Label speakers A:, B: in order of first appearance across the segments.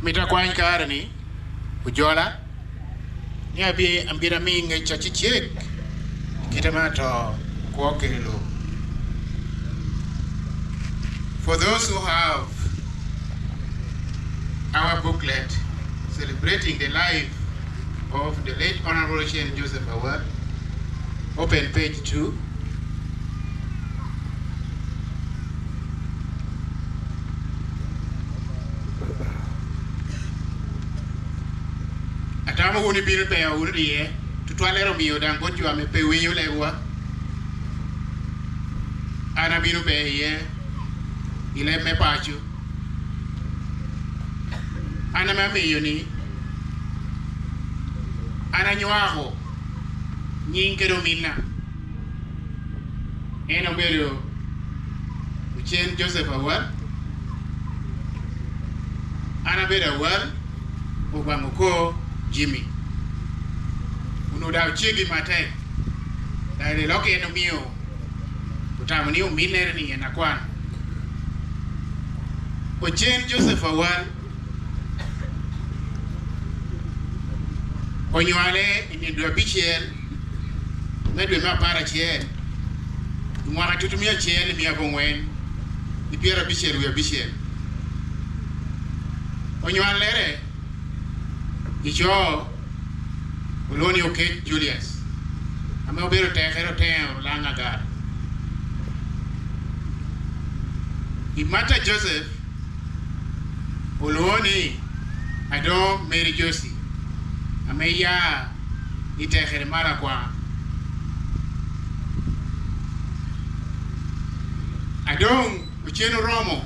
A: Mito akwany kare-ni ojola ni abin ami ngecca cicek i kite ma ato kwo kede lobo. For those who have our booklet celebrating the life of the late Honorable Ochieng Joseph Awal, open page 2. Atamo wun ibino peya wunu iye, tutwalle omiyo dang bot jo ame pe winyo lebwa. An abino peya iye i leb me paco. An ame amiyo ni an anywako nying kede ominna. En obedo Ocen Joseph Awal, an abedo Awal Ogwango Kor Jimmy. Onongo dok oceggi matek dok lok en omiyo otamo ni ominere ni en akwan. Ocen Joseph Awal onywale i nino dwe abicel me dwe me aparacel i mwaka tutumiya acel miya abongwen ki pyerabicel wiye abicel. Onywalere i co olwongo ni Okec Julius ame obedo tekere otengo Olang Agar. I Martha Joseph olwongo ni Adoo Mary Josie ame ya i tekere ma lakwar. Adong ocen oromo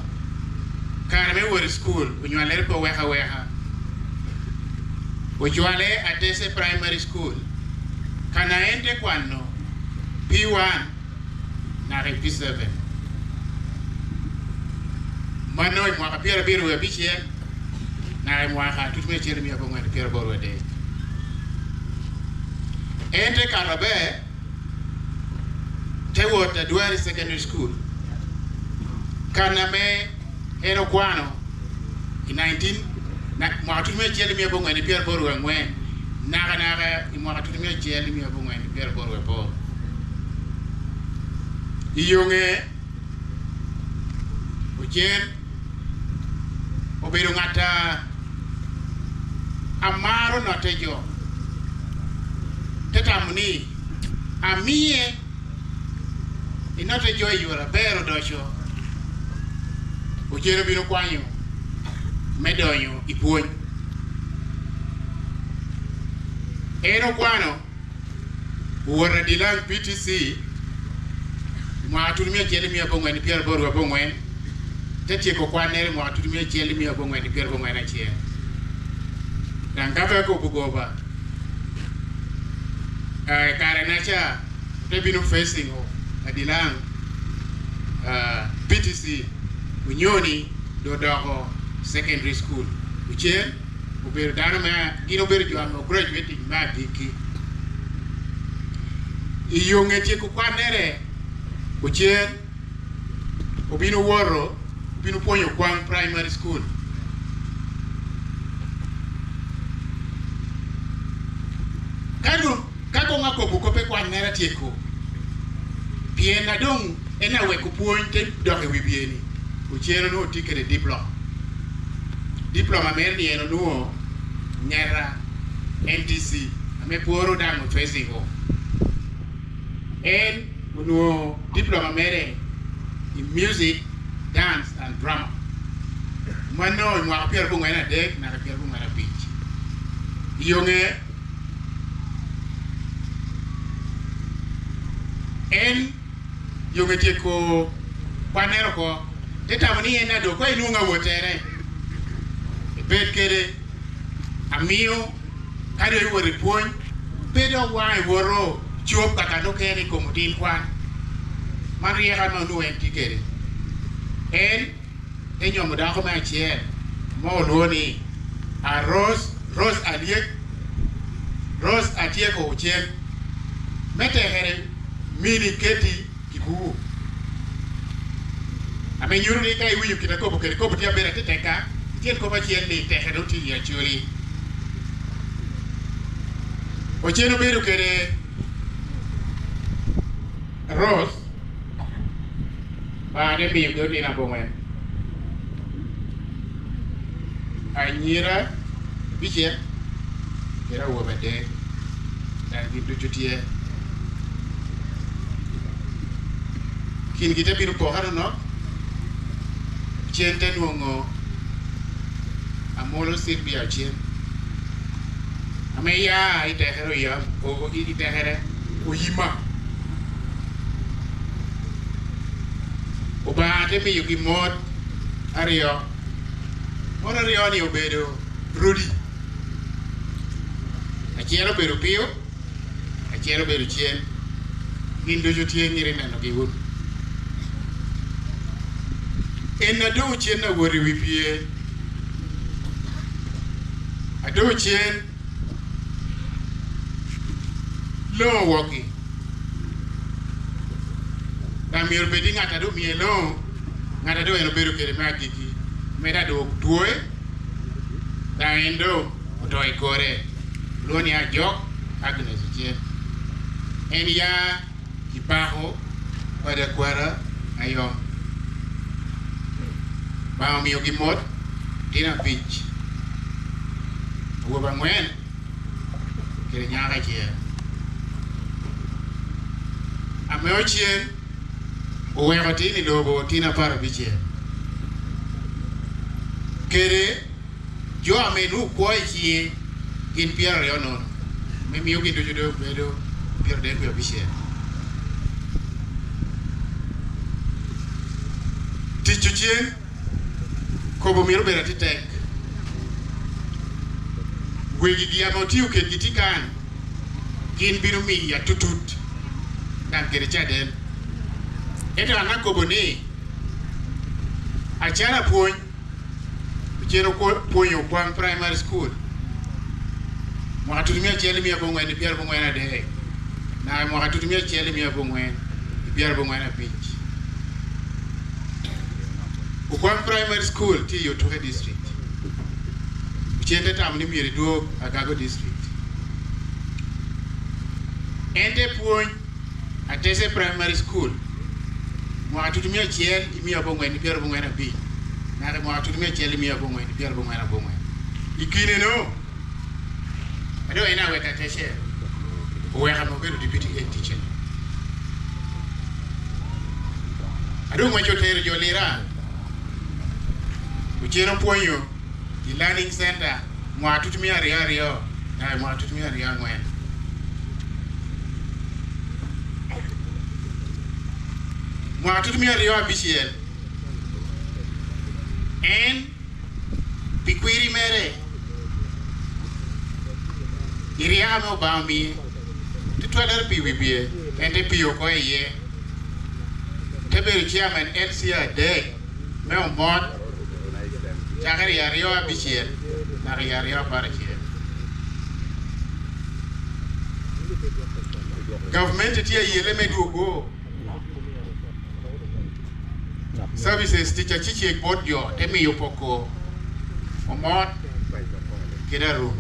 A: kare me wot i cukul onywalere pe oweko aweka. Ocwale Atese Primary School ka na en te kwano P1 naka i P7. Mano i mwaka pyerabiro wiye abicel naka i mwaka 1983. En te kato aber te wot Adwari Secondary School ka na me en okwano i mwaka 1984 naka naka i mwaka 1988. I yo nge Ocen obedo ngat a maro note jo te tamo ni amiye inote jo i yore aber odoco Ocen obino kwanyo me donyo i pwony. En okwano owoto adilang PTC i mwaka 1984 te tyeko kwanere i mwaka 1981. Dang ka pe agobo goba, i kare na ca te bino facing of adilang PTC onyoni dong odoko secondary school ocen. obedo dano me gin obedo jo ma graduating me agikki. I yo nge tyeko kwannere, Ocen obino woto obino pwonyo Kwang Primary School. Ka dong ka kong akobo kope kwannere atyeko pien na dong en aweko pwony te dok i wi wiye-ni, Ocen onongo tye kwede diploma. Diploma mere ni en onongo ngeta NTC ame pworo dang ocwezi-o. En onongo diploma mere i Music, Dance and Drama ma nongo i mwaka pyerabongwen adek naka pyerabongwen abic. I yo nge, en yo nge tyeko kwannere oko, te tamo ni en ado ka inwongo awotere, ibed kede, amiyo kadi wa iwoto i pwony, pe dok wanga iwoto cop kaka nukene i kom otin kwan. Man ryeka ma onongo en tye kede. En te nyomo dako me acel ma olwongo ni a Rose, Rose Alyek, Rose Atyeko Ocen, me tekere mini Keti Kibur. Ame nyuto ni ka iwinyo kit akobo kede kobo tye aber ateteka. Tyen kop acel-li teke dong tye i Acholi. Ocen obedo kwede Rose bane miyo ki otino abongwen, anyira abicel kede awobe adek dok gin ducu tye. Kingi te bino poke nonok, cen te nongo Amolo Sylvia Ocen ame ya i tekere oyima. Obanga te miyogi mot aryo, mot aryo-ni obedo rodi, acel obedo piyo acel obedo cen, gin ducu tye miti nenogi wunu. En adong cen awot i wi pye, adong cen longo woki, dok myero obed ni ngat a dong omiye longo, ngat a dong en obedo kwede me agikki, mere a dong otwoye, dok en dong oto i kore. Olwongo ni Ajok Agnes Ocen. En ya i pako pa dakwara Ayom. Banga omiyogi mot tyen abic, awobe angwen kede nyako acel. Ame Ocen oweko tin i lobo tyen aparabicel kede. Jo a meno okwo i cinge gin pyeraryo nono, me miyo gin ducu dong bedo pyeradek wiye abicel. Tic ocen, kobo myero obed atitek. Wegigi ame otiyo kedgi tye kan, gin bino miyi atutut dan kede caden. Ento an akobo ni, acalo apwony, Ocito pwonyo Okwang Primary School mwaka tutumia acel ki miya abongwen ki pyerabongwen adek naka i mwaka tutumia acel ki miya abongwen ki pyerabongwen abic. Okwang Primary School tye i Otuke District. Ocen te tamo ni myero edwog Agago District. En te pwony Atese Primary School, mwaka tutumia acel ki miya abongwen ki pyerabongwen abic naka i mwaka tutumia acel ki miya abongwen ki pyerabongwen abongwen. I kine no, adong en aweko Atese oweka ma obedo deputy head teacher. Adong ngwec otero jo lira, ocen opwonyo i learning center mwaka tutumia aryo aryo naka i mwaka tutumia aryo angwen. Mwaka tutumia aryo abicel, en pi kwiri mere i ryeko ma Obanga omiye, tutwalere pi wibye, en te piyo oko iye, te bedo chairman LC adek me Omot cakere i aryo abicel naka i aryo aparacel. Gavumenti tye ayele me dwogo services tic acicek bot jo te miyo poko omot kede arum.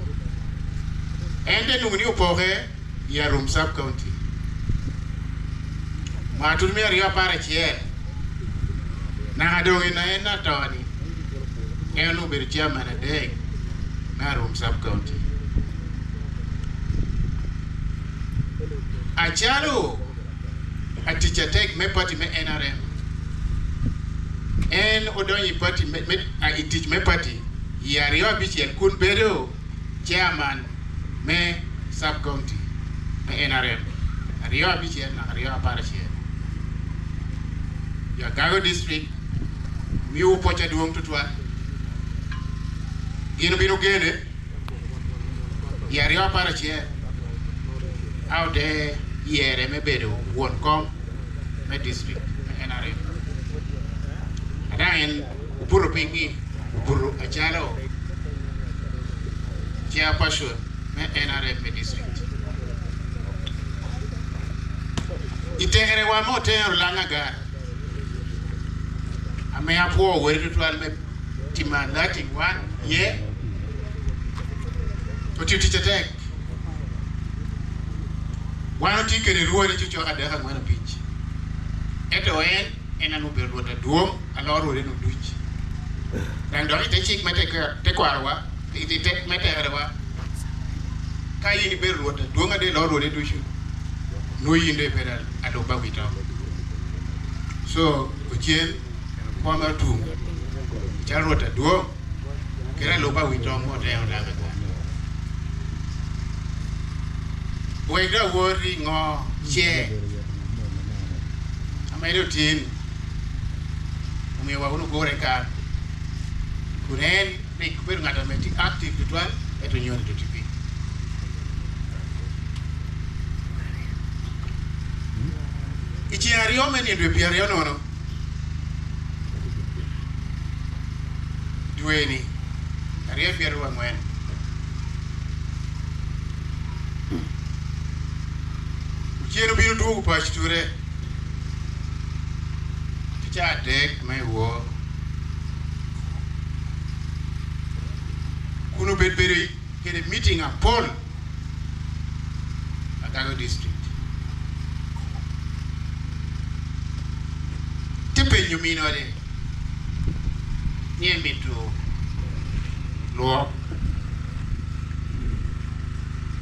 A: En te nongo ni opoke i Arum Sub County. Mwaka tutumia 211 naka dong ina en ato ni en onongo obedo chairman adek me Arum Sub County. Acalo atic atek me party me NRM, en odonyo i party me, i tic me party i 2006 kun bedo chairman me Sub County me NRM 26 naka 211 i Agago District miyo pwoc adwong tutwal. Gin obino gene i 211 a ote yere me bedo won kom me district me NRM. Ada en obuto piny-ngi obuto acalo chairperson me NRM me district. I terewa ma otero Langagar, ame apwo wode tutwal me. Timo alerting wan ye otiyo tic atek. Wan otye kede rwode cocok adek angwen abic. Ento en, en aye obedo rwot adwong aloo rwode nu duc. Dang dok ite cik me tekwarowa, me terewa, ka in ibedo rwot adwong ade iloo rwode ducu, nongo in dong ibedo alubba wi to. So, ocen kwo me otum calo rwot adwong kede alubba wi tong mo oteno lame kwo. Wek dong awoti ngo ce amedo tin omiyo wa wunu gure kan kun en rik obedo ngat ame tye active tutwal ento nyoni to tye piny. I ceng aryo me nino dwe pyeraryo nono dwe-ni aryo pyeraryo angwen, ocen obino dwogo paco ture ki caa adek me wor kun obed bedo kede meeting apol. Agago District. Te penyo min ode ni emito lwok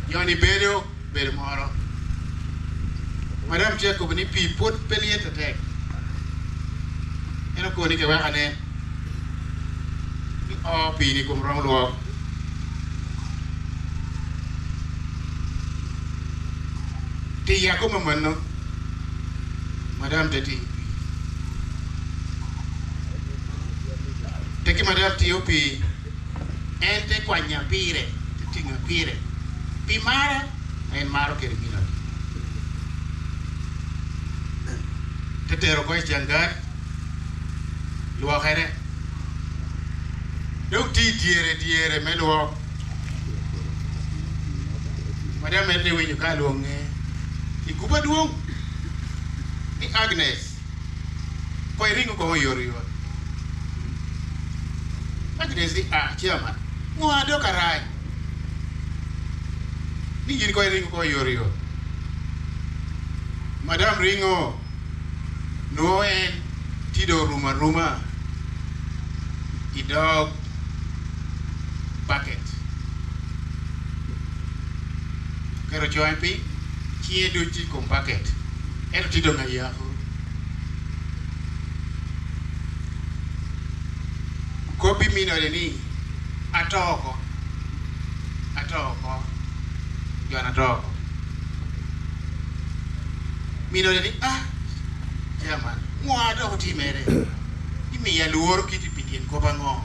A: nyo ni bedo bedo moro. Madam tye akobo ni pii pwod pe lyet atek. En okoni ke wek anen ni oo pii ni kom romo lwok. Tiya koma manno, madam te tiyo pii. Te ki madam tiyo pii, en te kwanya pire, te tinga pire. Pi mara, en maro kede min ot. Te tero oko i cangat, lwokere. Dong tye i dyere dyere me lwok. Madam medde winyo ka alwonge i guba dwong ni Agnes, ko iringo kong oyotoyot. Agnes ni ah chairman, ngo adok arac ni in ko iringo kong oyotoyot. Madam ringo nongo en tye dong orumo aruma i dog baket oketo conge piny cinge ducu tye i kom baket ento tye dong ayako Kopi mini ode ni ato oko ato oko jona ato oko mini ode ni ah chairman ngo adok otim mere imiya lworo kiti pi tyen kop ango?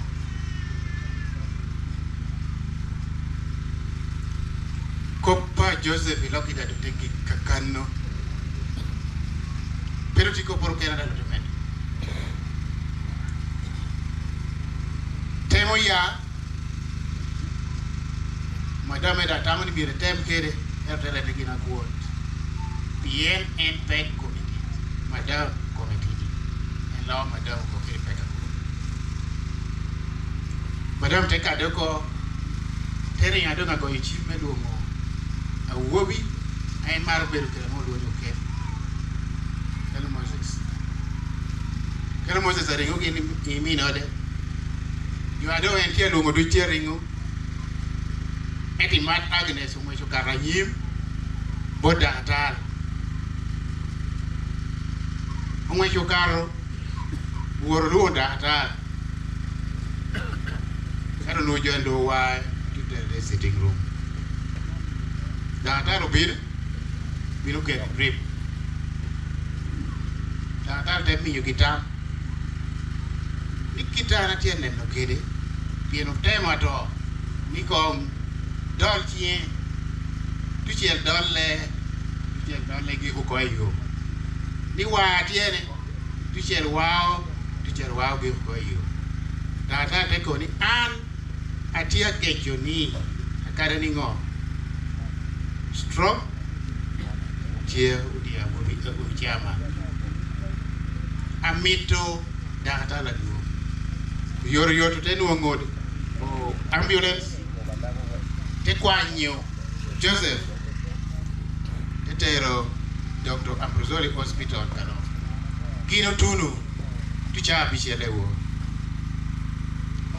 A: Kop pa Joseph i Lokida dong te gik ka kano. Pe dong tye kop moro kene dok te medo. Temo ya, madam eda atamo ni myero etem kede ento te rete gin akwot pien en pek kome dit madam kome tidi en loo madam oko kede pek akwot. Madam te kade oko te ringo adong agoyo cim me lwongo awobi ma en maro bedo kede ma olwongo ni Okel Kelo Moses. Kelo Moses aringo gin i min ode. Jo adong en tye alwongo duc tye aringo. Ento i mat Agnes ongweco okato anyim bot dakatar. Ongweco okato owoto olwongo dakatar. Ento onongo jo eni dong owa i sitting room. Dakatar obino, bino keto drip. Dakatar te miyogi tam ni kit an atye ka neno kwede pien otemo ato ni kong dol cinge tucel dolle tucel dolle giko oko i yo ni war tyene tucel wao tucel wao giko oko i yo. Dakatar te koni an atye ageco ni akada ni ngo stroke tye odiyo awobi chairman amito dakatar ladwo. Oyotoyot ote nongo ambulance te kwanyo Joseph te tero Dr. Ambrosoli Hospital kano gin otunu tuca abicel ewo.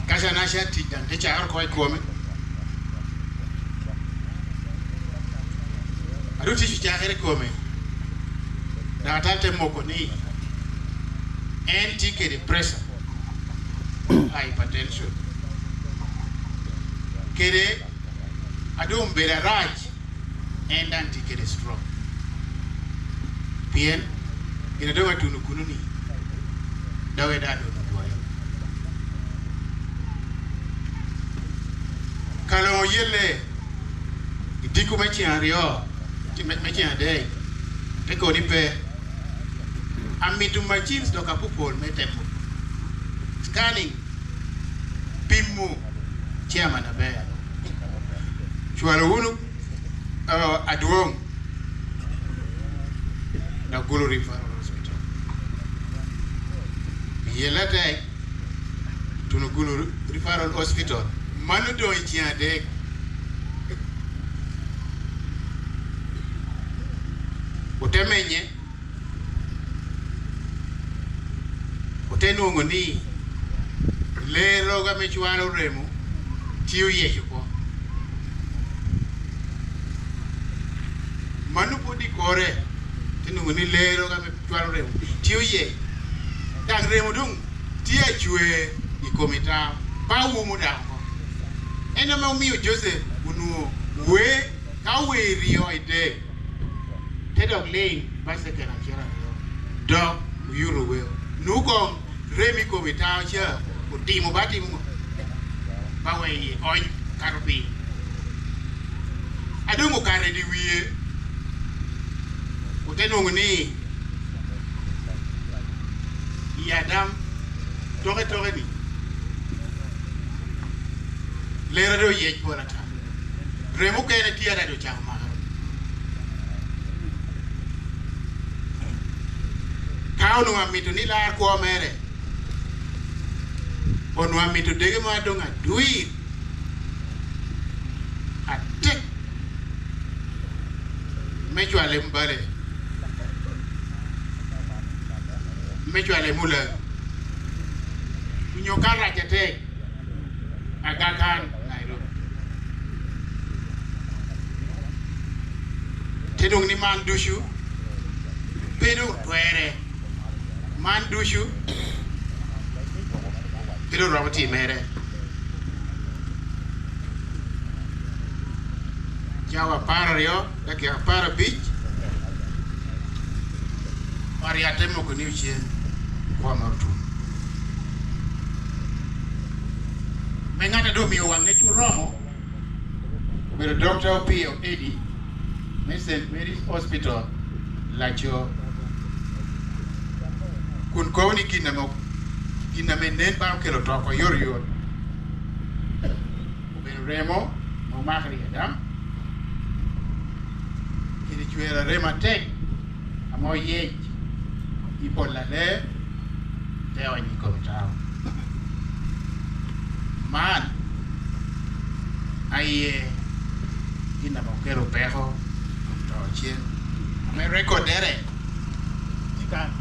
A: Kaca naca tic dang te cakere oko i kome. Ado tic ocakere i kome, daktar te moko ni en tye kede pressure, hypertension, kede adong bedo arac en dang tye kede stroke pien gin adong atuno kunu ni doge dong adong odwoyo. Ka long oyelle i diko me ceng aryo me ceng adek te koni pe amito machines dok apopol me temo scanning pimo chairman aber cwalo wunu adwong dok Gulu Referral Hospital yelle tek tuno Gulu Referral Hospital mano dong i ceng adek. Ote menye ote nongo ni lee roga me cwalo remo tye oyeco oko. Mano pud i kore te nongo ni lee roga me cwalo remo tye oyec dok remo dong tye acwer i kom ita pa aumo dok oko. En aye omiyo Josef onongo wer ka wer ryo i dek te dok ling pa ceken acel aryo dok oyuto wer. Nongo kong rem i kom ita ca otimo ba timo ngo ba we iye ony kato piny. Adong okato i dye wiye ote nongo ni i adam toke toke ni lera dong oyec pol ata remo kene tye adada ocako mako. Ka onongo amito ni lar kwo mere, onongo amito dege mo adong adwir atek me cwale bale, me cwale mula nyo ka rac atek Aga Khan, Nairobi. Te dong ni man ducu pe dong twere, man ducu pe dong romo timere. Cawa 12 dakika 15 ot yat te moko ni ocen kwo ma otum. Me ngat dong omiyo wa ngec oromo obedo Dokta Opiyo Eddie me St. Mary's Hospital, Laco kun kobo ni gin na me nen ba okelo to oko yotoyot obedo remo ma omakre i adam kede cwero arem atek ma oyec i pol laler te onyo i kom tao. Man aye gin ma okelo peko i kom to cen me rekodere tye kany.